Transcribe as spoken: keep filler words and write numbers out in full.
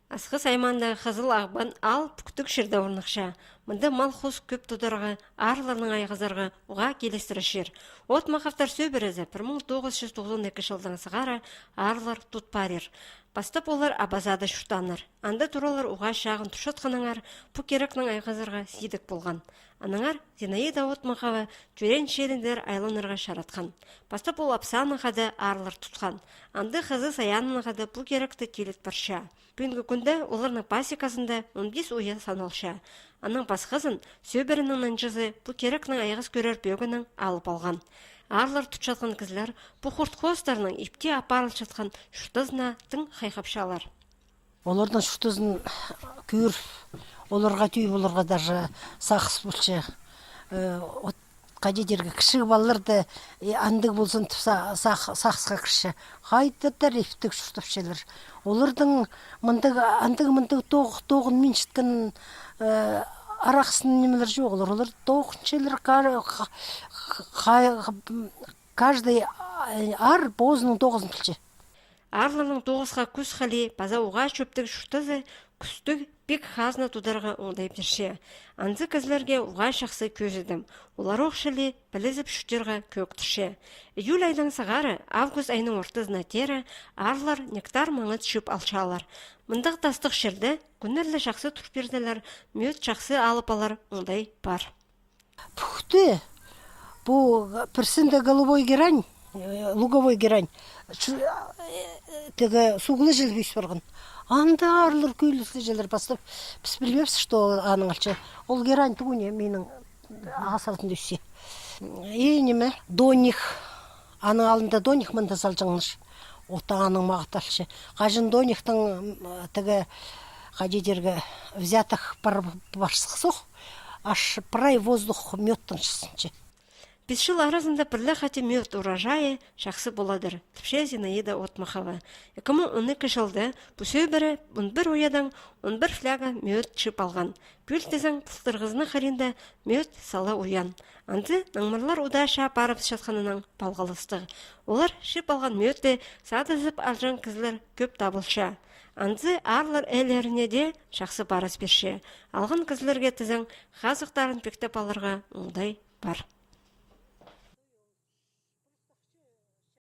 Асхыс аймаандағы Хызыл Ағбан аал пӱктіг чирде орныхча. Мында мал-хус кӧп тударға, аарларнаң айғазарға уғаа килістіре чир. Отмаховтар сӧбірезі пір муң тоғыс чӱс тоғызон ікі чылдаң сығара аарлар тут парир. Пастап олар Абазада чуртааннар. Анда туралар уғаа чағын турчатханнаңар, пу кирекнең айғазарға сидік полған. Аннаңар Зинаида Отмахова тӧреен чиріндер айланарға чаратхан. Пастап ол Апсааннаң хада аарлар тутхан. Анда хызы Саяннаң хада пу киректі киліт парча. Пӱӱнгі кӱнде оларның пасеказында он пис уя саналча. Аның пасхазын сӧбіренің нанҷызы пу кирекнең айғас кӧрер пӧгінең алып алған. Аарлар тутчатхан кізілер пу хурт-хоостарның ипти апарылчатхан чуртазына тың хайхапчалар. Оларның чуртазын кӧр, оларға тӧӧй поларға даже сағыс полча. Э, от, хайди тирге, кічіг палалар даа, э, андағ ползын тіп са-, сағ-, сағысха кірче. Хайдағ-да иптіг чуртапчалар. Оларның мындағ, андағ мындағ тоғ-, тоғынминчатхан, э, арахсынаң нимелер чоғыл. Олар тоғынчалар, ка-, ка-, ка-, каждый, э, аар позының тоғызын пілче. Аарларның тоғысха кӱс хали паза уғаа чӧптіг чуртазы кӱстіг пик хазна тударға оңдай пирче. Анзы кізілерге уғаа чахсы кӧзідім. Олар ох чіли пілізіп чуртирға кӧӧктірче. Июль айдаң сығара август айның ортызына теере аарлар нектар маңат чыып алчалар. Мындағ тастығ чирде кӱннер ле чахсы тур пирзелер, мӧӧт чахсы алып алар оңдай пар. Пӱкті, пу пірсінде голубой герань, э, луговой герань, чу-, э, тігі суғлы чіли пӧс парған. Анда аарлар кӧліслі чіли пастап, піс пілбеспіс, что ол аның алча. Ол герань тӱгӱн минің ағас алтында ӧсче. И ниме, доних. Аның алнында доних мында салҷаңнар. Ота аның мағат алча. Хаҷан донихтың, м, тігі, хайди тирге, взяток пар-, парсых сох, аш прай воздух мӧӧттең чыхсынча. Пис чыл аразында пір ле хати мӧӧт урожайы чахсы поладыр, тіпче Зинаида Отмахова. Ікі муң он ікі чылда пу сӧбіре он пір уядаң он пір фляга мӧӧт чыып алған. Пӱӱл тізең, пылтырғызының хыринда мӧӧт сала уян. Анзы наңмырлар удаа чаа парыбысчатханнаң палғалыстығ. Олар чыып алған мӧӧтті садызып алҷаң кізілер кӧп табылча. Анзы аарлар ээлеріне дее чахсы парыс пирче. Алған кізілерге тізең, хазыхтарын пиктеп аларға оңдай пар.